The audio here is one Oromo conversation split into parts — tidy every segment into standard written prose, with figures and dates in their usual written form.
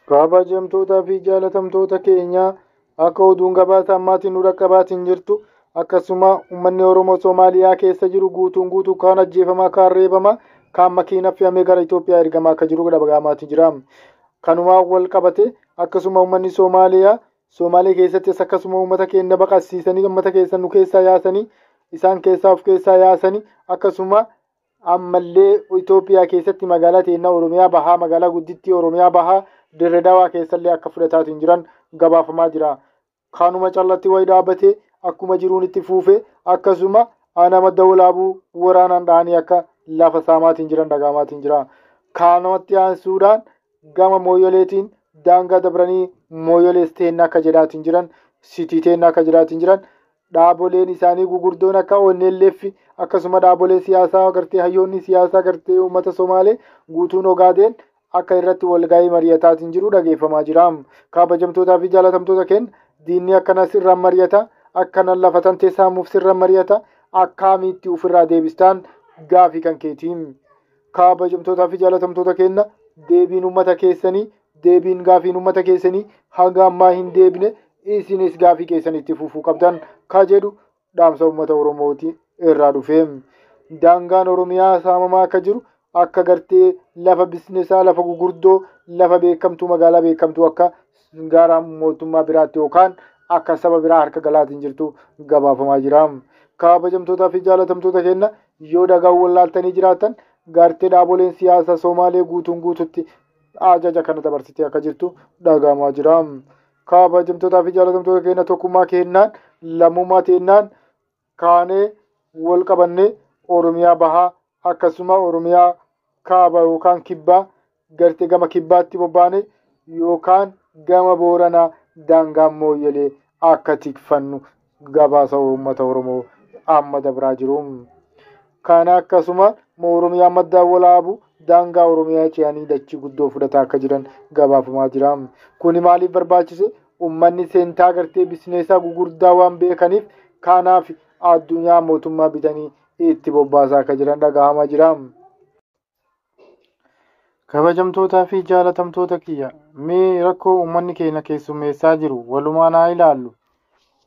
Kabajamtootaa fi jaalatamtoota keenya, akka oduun gabaasa ammaatiin nu dhaqqabaatiin jirtu, akkasuma uummanni Oromoo Somaaliyaa keessa jiru guutuun guutuu kaan ajjeefamaa, kaan reebamaa, kaan makiina fe'amee gara Itoophiyaa ergamaa akka jiru dhaga'amaatii jira. Kanumaan wal qabate akkasuma uummanni Somaaliyaa Somaalee keessattis akkasuma uummata keenya baqasiisanii, uummata keessa nu keessaa yaasanii, isaan keessaa of keessaa yaasanii, akkasuma ammallee Itoophiyaa keessatti magaalaa teennaa Oromiyaa Bahaa, magaalaa guddittii Oromiyaa Bahaa Dirree Dawaa keessallee akka fudhataatiin jiran gabaafamaa jira. Kanuma callatti wayi dhaabbatee akkuma jiruun itti fuufee, akkasuma aanaa Madda Walaabuu waraanaan dhahanii akka lafa saamaatiin jiran dhagahamaatiin jira. Kanumatti aansuudhaan gama Mooyoleetiin daangaa dabranii Mooyolees teenna akka jedhaatiin jiran, sitii teenna akka jedhaatiin jiran, dhaaboleen isaanii gugurdoon akka ONLF, akkasuma dhaaboleen siyaasaa gartee hayyoonni siyaasaa gartee uummata Somaalee guutuun Ogaadeen akka irratti walgahii mari'ataatiin jiru dhageeffamaa jira. Kabajamtootaa fi jaalatamtoota keenya, diinni akkana sirraan mari'ata, akkana lafa tantee saamuuf sirraan mari'ata, akkaamitti ofirraa deebistaan gaafii kan keetiin. Kabajamtootaa fi jaalatamtoota keenya, deebiin uummata keessanii, deebiin gaafiin uummata keessanii hanga ammaa hin deebine, isinis gaafii keessan itti fufuu qabdan ka jedhu dhaamsa uummata Oromooti irraa dhufe. Daangaan Oromiyaa saamamaa akka jiru, akka gartee lafa bisnesaa, lafa gugurdoo, lafa beekamtuu, magaalaa beekamtuu akka gara mootummaa biraatti yookaan akka saba biraa harka galaatiin jirtu gabaafamaa jira. Kabajamtootaa fi jaalatamtoota keenya, yoo dhagaa wallaaltanii jiraatan, gartee dhaaboleen siyaasaa Somaalee guutuun guututti ajaja kana dabarsitee akka jirtu dhagahamaa jira. Kabajamtootaa fi jaalatamtoota keenya, tokkummaa kennaan, lammummaa teennaan kaanee wal qabannee Oromiyaa Bahaa akkasuma Oromiyaa Kaaba yookaan Kibbaa gartee gama kibbaatti bobbaane yookaan gama Booranaa daangaa Mooyyelee akka tikfannu gabaasa uummata Oromoo amma dabraa jiru. Kana akkasuma Oromiyaa Madda Walaabuu daangaa Oromiyaa ce'anii dachii guddoo fudhataa akka jiran gabaafamaa jira. Kuni maaliif barbaachise? Uummanni seentaa gartee bisneesaa gugurdaa waan beekaniif, kanaaf addunyaa mootummaa bitanii itti bobbaasaa akka jiran dhagahamaa jira. Kabajamtootaa fi jaalatamtoota kiyya, mee rakkoo uummanni keenya keessummeessaa jiru walumaan haa ilaallu.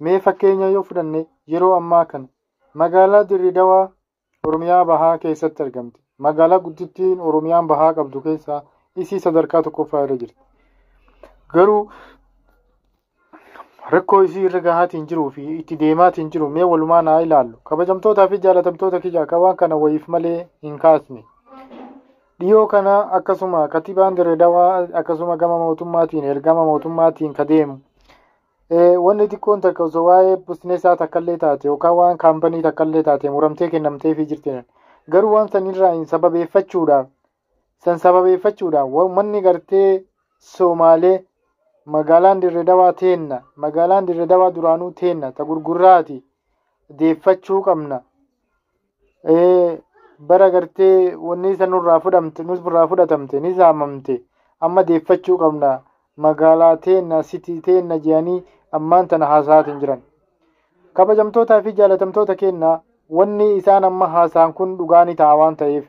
Mee fakkeenya yoo fudhanne, yeroo ammaa kana magaalaa Dirree Dawaa Oromiyaa Bahaa keessatti argamti. Magaalaa guddittiin Oromiyaan Bahaa qabdu keessaa isii sadarkaa tokkoffaa irra jirti. Garuu rakkoo isii irra gahaatiin jiruu fi itti deemaatiin jiru mee walumaan haa ilaallu. Kabajamtootaa fi jaalatamtoota kiyya, akka waan kana wayiif malee hin kaasne. Dhiyoo kana akkasuma katibaan Dirree Dawaa akkasuma gama mootummaatiin ergama mootummaatiin ka deemu. Wanni xiqqoon takka osoo waa'ee bisneesaa takkallee taate yookaan waan kaampanii takkallee taate muramtee kennamteefii jirti. Garuu waan sanirraa hin sababeeffachuudhaan, san sababeeffachuudhaan uummanni gartee Somaalee magaalaan Dirree Dawaa teenna, magaalaan Dirree Dawaa duraanuu teenna, ta gurgurraati, deeffachuu qabna. Bara gartee wanni isa nurraa fudhamte, nurraa fudhatamte, ni saamamte, amma deeffachuu qabna, magaalaa teenna, sitii teenna jedhanii ammaan tana haasa'aatiin jiran. Kabajamtootaa fi jaalatamtoota keenya, wanni isaan amma haasa'an kun dhugaa ni ta'a waan ta'eef,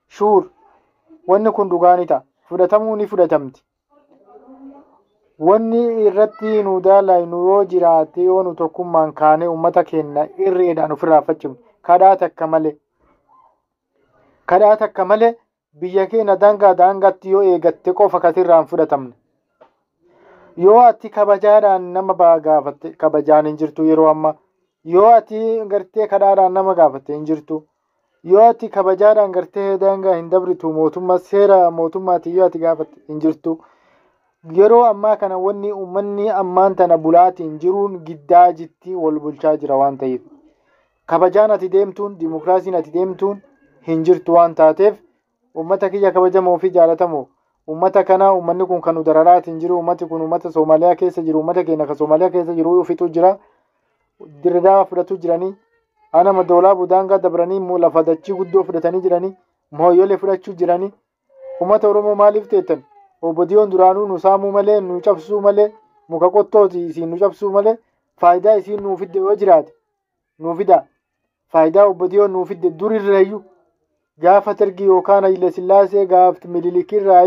shuur wanni kun dhugaa ni ta'a, fudhatamuu ni fudhatamti. Wanni irratti nu daalaynu yoo jiraate, yoo nu tokkummaan kaanee uummata keenya irreedhaan ofirraa faccifne, kadhaa takka malee. Kadhaa takka malee biyya keenya daangaa daangaatti yoo eegatte qofa kasirraa hin fudhatamne. Yoo ati kabajaadhaan nama gaafatte, kabajaan hin jirtu yeroo ammaa. Yoo ati gartee kadhaadhaan nama gaafatte, hin jirtu. Yoo ati kabajaadhaan gartee daangaa hin dabritu, mootummaa seera mootummaatiin yoo ati gaafatte, hin jirtu. Yeroo ammaa kana wanni uummanni ammaan tana bulaatiin jiruun giddaa jitti wal bulchaa jira waan ta'eef. Kabajaan ati deemtuun, dimokiraasiin ati deemtuun hin jirtu waan taateef, uummata kiyya kabajamoo fi jaalatamoo, uummata kana, uummanni kun kan nu dararaatiin jiru, uummati kun uummata Soomaaliyaa keessa jiru, uummata keenya kan Soomaaliyaa keessa jiru fixuu jira. Dirree fudhatu jiranii. Ana Madda Walaabuu daangaa dabranii lafa dachii guddoo fudhatanii jiranii. Mooyyolee fudhachuu jiranii. Uummata Oromoo maaliif teettan? Obbo Diyoon duraanuu nu saamuu malee, nu cabsuu malee, muka qottooti isiin nu cabsuu malee, faayidaa isiin nuu fidde yoo jiraate nuu fida. Faayidaa Obbo Diyoon nuu fidde durirrayyuu gaafa Targii yookaan Haile Sillaasee, gaafa Minilikirraa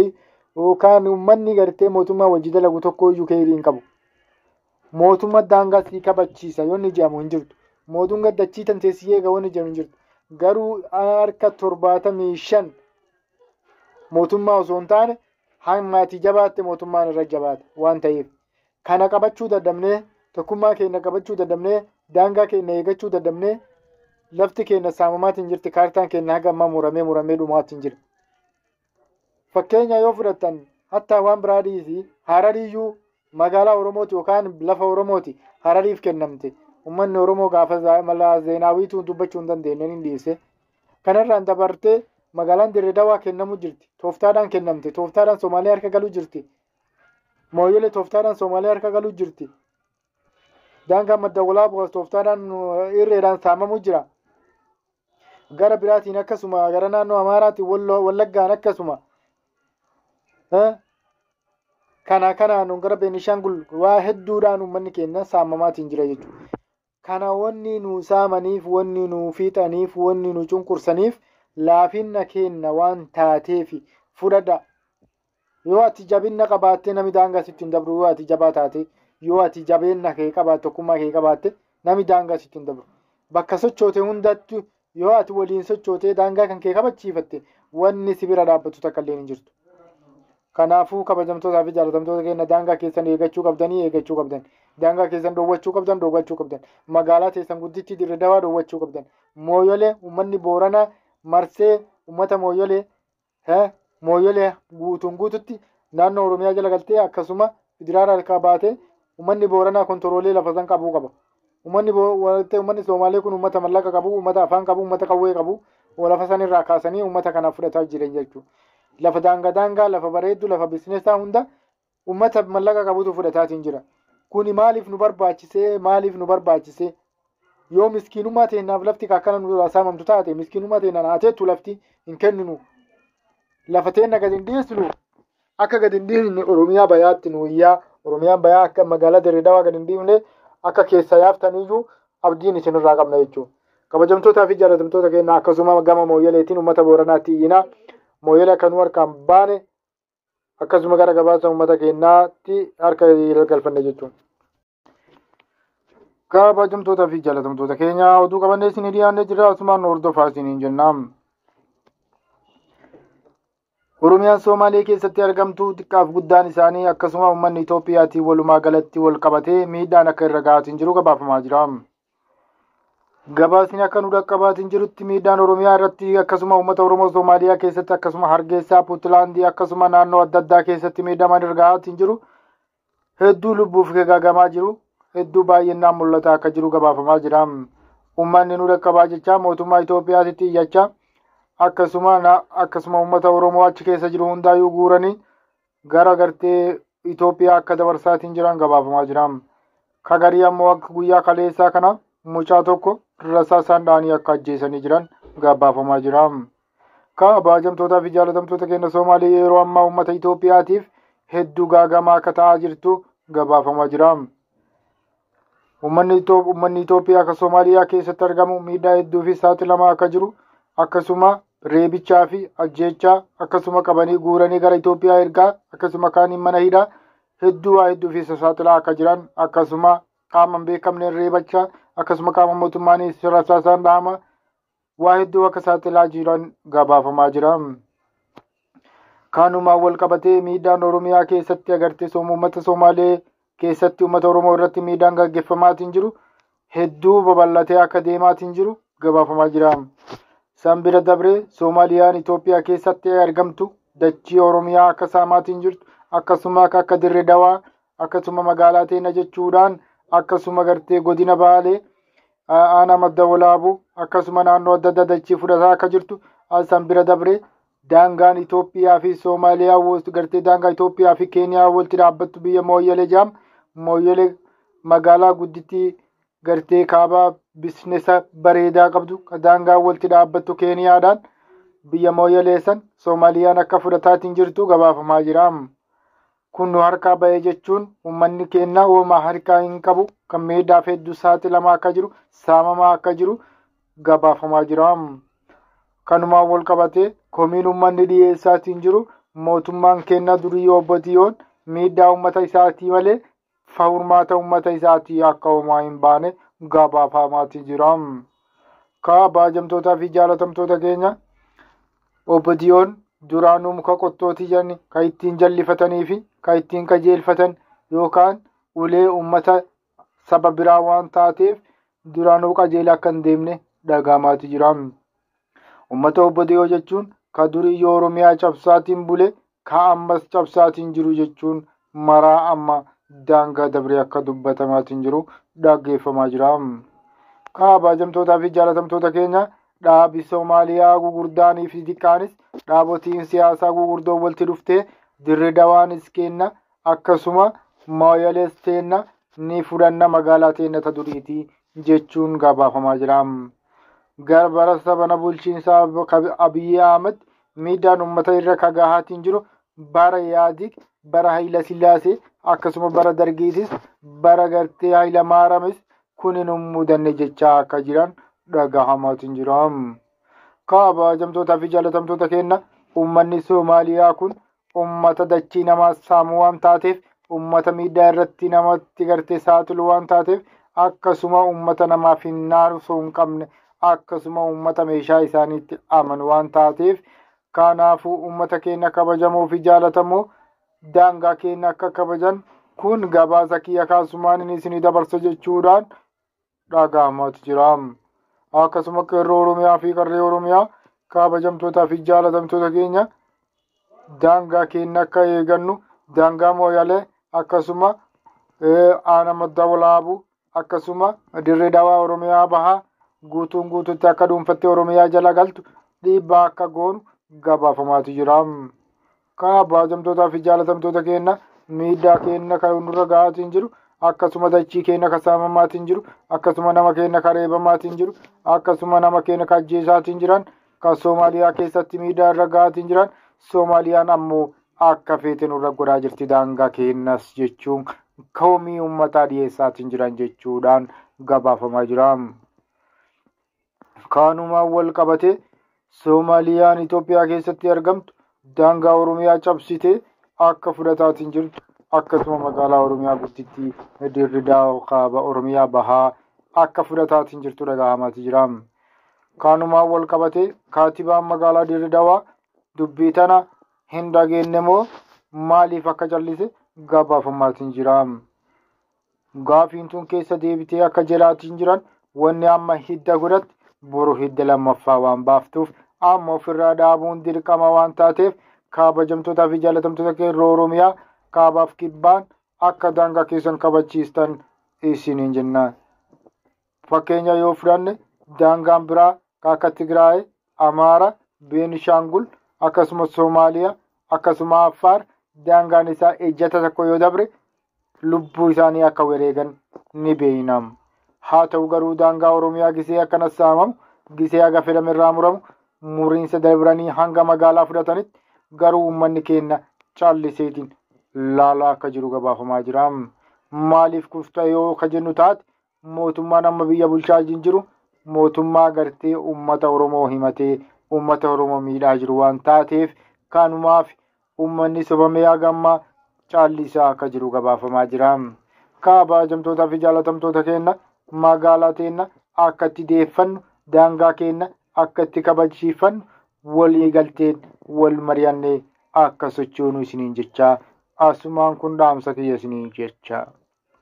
yookaan uummanni gartee mootummaa wajji dalagu tokko iyyuu keerii hin qabu. Mootummaa daangaa sii kabachiisa yoo inni jedhamu hin jirtu. Mootummaa dachii tantee si eega yoo inni jedhamu hin jirtu. Garuu harka 75 mootummaa osoo hin taane hamma ati jabaatte mootummaan irra jabaata waan ta'eef. Kana qabachuu dadhabnee, tokkummaa keenya qabachuu dadhabnee, daangaa keenya eeggachuu dadhabnee, lafti keenya saamamaatiin jirti, kaartaan keenya haga ammaa muramee muramee dhumaatiin jira. Fakkeenya yoo fudhattan hattaa waan biraa dhiisii Harariyyuu magaalaa Oromooti yookaan lafa Oromooti Harariif kennamte. Uummanni Oromoo gaafa Malaa Zeenaawiitu dubbachuu hin dandeenye ni dhiise. Kanarraan dabartee magaalaan Dirree Dawaa kennamuu jirti. Tooftaadhaan kennamte. Tooftaadhaan Somaaliyaa harka galuu jirti. Mooyyelee tooftaadhaan Somaaliyaa harka galuu jirti. Daangaan Madda Walaaboo tooftaadhaan irreedhaan saamamuu jira. Gara biraatiin akkasuma gara naannoo Amaaraatiin Wallaggaan akkasuma. Kana kanaan gara Beenishaangul waa hedduudhaan uummanni keenya saamamaatiin jira jechuudha. Kana wanni nu saamaniif, wanni nu fiixaniif, wanni nu cunqursaniif laafinna keenya waan taateef fudhadha. Yoo ati jabinna qabaatte namni daangaa sitti hin dabru. Yoo ati jabaa taate, yoo ati jabeenna kee qabaatte, tokkummaa kee qabaatte, namni daangaa sitti hin dabru. Bakka sochoote hundattu yoo ati waliin sochootee daangaa kan kee kabachiifatte wanni si bira dhaabbatu takka illee hin jirtu. Kanaafuu kabajamtootaa fi jaalatamtoota keenya daangaa keessan eeggachuu qabdanii eeggachuu qabdan. Daangaa keessan dhoowwachuu qabdan dhoowwachuu qabdan. Magaalaa teessan gudditti Dirree Dawaa dhoowwachuu qabdan. Mooyyolee uummanni Booranaa marsee uummata Mooyyolee Mooyyolee guutuun guututti naannoo Oromiyaa jala galtee akkasuma federaala harkaa baatee uummanni Booranaa kontoroolee lafa san qabuu qaba. Uummanni Somaalee kun uummata mallaqa qabu, uummata afaan qabu, uummata qawwee qabu lafa san irraa kaasanii uummata kanaaf fudhataa jiran jechuudha. Lafa daangaa daangaa, lafa bareeddu, lafa bizinesaa hunda uummata mallaqa qabutu fudhataatiin jira. Kuni maaliif nu barbaachisee? Maaliif nu barbaachisee? Yoo miskiinummaa teennaaf lafti akkana nu saamamtu taate, miskiinummaa teennaan haateettu lafti hin kenninu. Lafa teenna gadi hin dhiisnu. Akka gadi hin dhiisne Oromiyaa bayaatti nu iyyaa. Oromiyaan bayaa akka magaalaa Dirree Dawaa gadi hin dhiifne akka keessa yaaftaniyyuu abdiin isinirraa qabna jechuudha. Kabajamtootaa fi jaalatamtoota keenya akkasuma gama Mooyyeleetiin uummata Booranaatti iyyinaa. Mooyyelee akka nu harkaan baane akkasuma gara gabaasa uummata keenyaatti harka galfanne jechuudha. Kabajamtootaa fi jaalatamtoota keenya oduu qabannee isinii dhiyaannee jirra, asumaan nu hordofaa isiniin jenna. Oromiyaan Somaalee keessatti argamtu xiqqaaf guddaan isaanii akkasuma uummanni Itoophiyaatiin walumaa galatti wal qabatee miidhaan akka irra ga'aatiin jiru gabaafamaa jira. Gabaasni akka nu dhaqqabaatiin jirutti miidhaan Oromiyaa irratti akkasuma uummata Oromoo Somaaliyaa keessatti akkasuma Hargeysaa, Puutlaandii akkasuma naannoo adda addaa keessatti miidhaman irra ga'aatiin jiru hedduu lubbuuf gaagamaa jiru hedduu baay'inaan mul'ataa akka jiru gabaafamaa jira. Uummanni nu dhaqqabaa jechaa mootummaa Itoophiyaatitti iyyachaa akkasuma uummata Oromoo achi keessa jiru hundaayyuu guuranii gara gartee Itoophiyaa akka dabarsaatiin jiran gabaafamaa jira. Kagarii ammoo akka guyyaa kaleessaa kana mucaa tokko rasaa isaan dha'anii akka ajjeesanii jiran gabaafamaa jira. Kabajamtootaa fi jaalatamtoota keenya Somaalee yeroo ammaa uummata Itoophiyaatiif hedduu gaagamaa akka ta'aa jirtu gabaafamaa jira. Uummanni Itoophiyaa akka Somaaliyaa keessatti argamu miidhaa hedduu fi saaxilamaa akka jiru akkasuma reebichaa fi ajjeechaa akkasuma qabanii guuranii gara Itoophiyaa ergaa akkasuma kaaniin mana hidhaa hedduu waa hedduu fi saaxilaa akka jiran akkasuma qaama hin beekamneen reebachaa akkasuma qaama mootummaanis rasaasaan dhahama waa hedduu akka saaxilaa jiran gabaafamaa jira. Kanumaan wal qabatee miidhaan Oromiyaa keessatti agartee uummata Somaalee keessatti uummata Oromoo irratti miidhaan gaggeeffamaatiin jiru hedduu babal'atee akka deemaatiin jiru gabaafamaa jira. San bira dabree Soomaaliyaan Itoophiyaa keessatti argamtu dachii Oromiyaa akka saamaatiin jirtu akkasuma akka Dirree Dawaa akkasuma magaalaa Teena jechuudhaan akkasuma gartee godina Baalee aanaa Madda Walaabuu akkasuma naannoo adda addaa dachii fudhataa akka jirtu san bira dabree daangaan Itoophiyaa fi Soomaaliyaa gartee daangaa Itoophiyaa fi Keeniyaa walitti dhaabbattu biyya Mooyyelee jedhamu Mooyyelee magaalaa guddittii gartee kaabaa bizinesa bareedaa qabdu daangaa walitti dhaabbattu Keeniyaadhaan biyya Mooyyelee san Soomaaliyaan akka fudhataatiin jirtu gabaafamaa jira. Kun nu harkaa ba'ee jechuun uummanni keenya uumaa harkaa hin qabu kan miidhaaf hedduu saaxilamaa akka jiru saamamaa akka jiru gabaafamaa jira. Kanumaan wal qabatee komiin uummanni dhiyeessaatiin jiru mootummaan keenya durii obbo Diyoon miidhaa uummata isaatii malee furmaata uummata isaatii akka homaa hin baane gabaafamaatii jira. Kabajamtootaa fi jaalatamtoota keenya obbo Diyoon duraanuu muka qottootii jedhani kan ittiin jallifatanii fi kan ittiin qajeelfatan yookaan ulee uummata saba biraa waan taateef duraanuu qajeela akka hin deemne dhaga'amaatii jira. Uummata obbo Diyoo jechuun ka durii yoo Oromiyaa cabsaatiin bule ka ammas cabsaatiin jiru jechuun maraa amma daangaa dabree akka dubbatamaatiin jiru dhaggeeffamaa jira. Kabajamtootaa fi jaalatamtoota keenya dhaabi Soomaaliyaa gugurdaanii fi xiqqaanis dhaabotiin siyaasaa gugurdoon walitti dhuftee dirree dawaanis kenna akkasuma mooyalees teenna ni fudhanna magaalaa teenna ta duriitii jechuun gabaafamaa jira. Garbara sabana bulchiinsaa Abiyyi Ahmed miidhaan uummata irra kagahaatiin jiru bara Yaadig, bara Hayila Sillaasee akkasuma bara Dargiitis bara gartee Hayila Maaramis kun hin mudanne jechaa akka jiran dhagahamaatiin jira. Kabajamtootaa fi jaalatamtoota keenya uummanni Soomaaliyaa kun uummata dachii namaa saamuu waan taateef uummata miidhaa irratti namatti gartee saaxilu waan taateef akkasuma uummata namaaf hin naasuu hin qabne akkasuma uummata meeshaa isaaniitti amanu waan taateef kanaafuu uummata keenya kabajamoo fi jaalatamoo daangaa keenya akka kabajan kun gabaasa kiyya kaasumaan inni isinii dabarsa jechuudhaan dhaga'amaatu jira. Akkasuma qeerroo Oromiyaa fi qarree Oromiyaa kabajamtootaa fi jaalatamtoota keenya daangaa keenya akka eegannu daangaa mooyalee akkasuma aana madda walaabuu akkasuma dirree dawaa Oromiyaa bahaa guutuun guututti akka dhuunfattee Oromiyaa jala galtu dhiibbaa akka goonu gabaafamaatu jira. Kabajamtootaa fi jaalatamtoota keenya miidhaa keenya kan nurra gahaatiin jiru akkasuma dachii keenya kan saamamaatiin jiru akkasuma nama keenya kan reebamaatiin jiru akkasuma nama keenya kan ajjeesaatiin jiran kan Soomaaliyaa keessatti miidhaa irra gahaatiin jiran Soomaaliyaan ammoo akka feete nurra godhaa jirti daangaa keenyas jechuun koomii uummataa dhiyeessaatiin jiran jechuudhaan gabaafamaa jira. Kanumaan wal qabate Soomaaliyaan Itoophiyaa keessatti argamtu daangaa Oromiyaa cabsitee akka fudhataatiin jirtu akkasuma magaalaa Oromiyaa guddittii dirree kaaba Oromiyaa bahaa akka fudhataatiin jirtu dhaga'amaatii jira. Kanumaan wal qabate kaatibaan magaalaa dirree dawaa dubbii tana hin dhageenye moo maaliif akka callise gabaafamaatiin jira. Gaafiin tun keessa deebitee akka jalaatiin jiran wanni amma hidda godhatte boru hidda lammaffaa waan baaftuuf amma ofirraa dhaabuun dirqama waan taateef kabajamtootaa fi jaalatamtoota qeerroo Oromiyaa kaabaaf kibbaan akka daangaa keessan kabachiistan isiniin jenna. Fakkeenya yoo fudhanne daangaan biraa akka Tigraay, Amaara, Beenishaangul akkasuma Soomaaliyaa akkasuma Affaar daangaan isaa ejjata tokko yoo dabre lubbuu isaanii akka wareegan ni beeynam. Haa ta'u garuu daangaa Oromiyaa gisee akkana saamamu gisee haga fedhame irraa muramu muriinsa dabranii hanga magaalaa fudhatanitti garuu uummanni keenya calliseetiin laalaa akka jiru gabaafamaa jira. Maaliif kufta yoo ka jennu taate mootummaan amma biyya bulchaa jiru mootummaa gartee uummata Oromoo himatee uummata Oromoo miidhaa jiru waan taateef kanumaaf uummanni sobamee hagamma callisaa akka jiru gabaafamaa jira. Kabajamtootaa fi jaalatamtoota keenya magaalaa teenya akka itti deeffannu daangaa keenya akka itti kabachiifannu walii galteen wal mari'annee akka sochoonu isiniin jechaa asumaan kun dhaamsa kiyya isiniin jechaa.